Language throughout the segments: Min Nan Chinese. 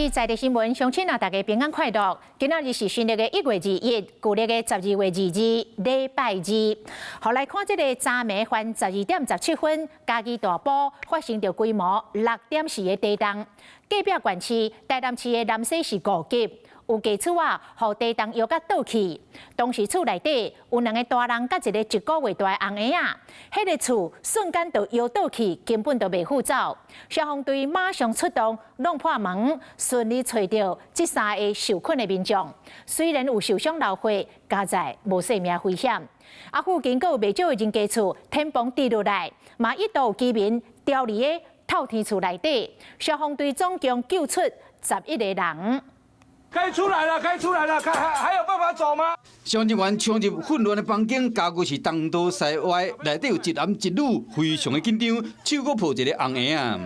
是在地新聞，鄉親啊，大家平安快樂。今仔日是新曆的1月21，舊曆的12月22，禮拜二。予來看這个昨暝昏12點17分，嘉義大埔發生著規模6.4的地動，隔壁縣市台南市的南勢是5級，有家厝仔，予地動搖甲倒去。當時厝內底有兩个大人佮一个一个月大的尪仔，彼个厝瞬間就搖倒去，根本就袂赴走。消防隊馬上出動，弄破門，順利揣著這三个受困的民眾。雖然有受傷流血，佳哉無性命危險。啊，附近閣有袂少的人家厝天棚跌落來，嘛一度有居民牢佇个透天厝內底。消防隊總共救出11个人。該出來了，該出來了，還有辦法走嗎？消防員衝入混亂的房間，家具是東倒西歪，內底有一男一女，非常的緊張，手閣抱一个尪仔啊。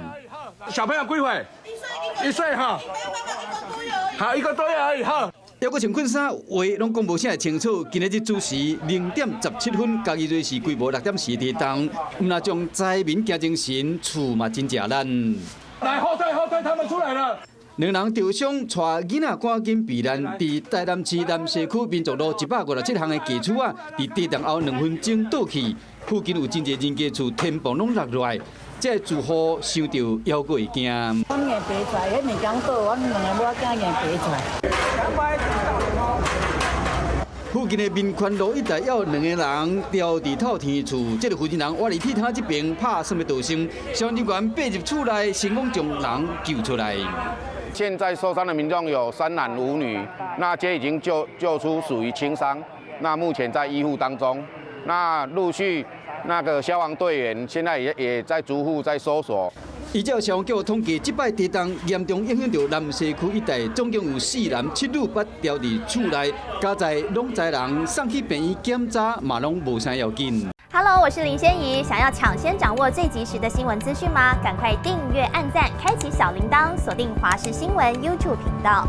小朋友幾歲？1歲哈。好，一個多月而已哈。猶閣穿困衫，話攏講無啥會清楚。今仔日子時0點17分，嘉義芮市規模6.4地動，毋但將災民驚精神，厝嘛真食力。來後退後退，他們出來了。兩人受傷，帶囡仔趕緊避難，佇台南市南勢區民族路157巷的家厝仔，佇地動後2分鐘倒去，附近有真濟人家厝天棚攏落落來，這个住戶想著猶閣會驚。阮硬爬出來，彼物件倒，阮兩个某仔囝硬爬出來。附近的民權路一帶有兩個人牢佇透天厝，這个負責人倚佇鐵窗這邊拍算欲逃生，消防人員爬入厝內，成功將人救出來。現在受傷的民眾有三男五女，那皆已經救出，屬於輕傷。那目前在醫護當中，那陸續那個消防隊員現在也在逐戶在搜索。依照消防局統計，這擺地動嚴重影響著南勢區一帶，總共有四男七女被牢佇厝內，佳哉攏知人送去病院檢查，嘛攏無啥要緊。 Hello，我是林仙怡，想要搶先掌握最及時的新聞資訊嗎？趕快訂閱、按讚、開啟小鈴鐺，鎖定華視新聞 YouTube 頻道。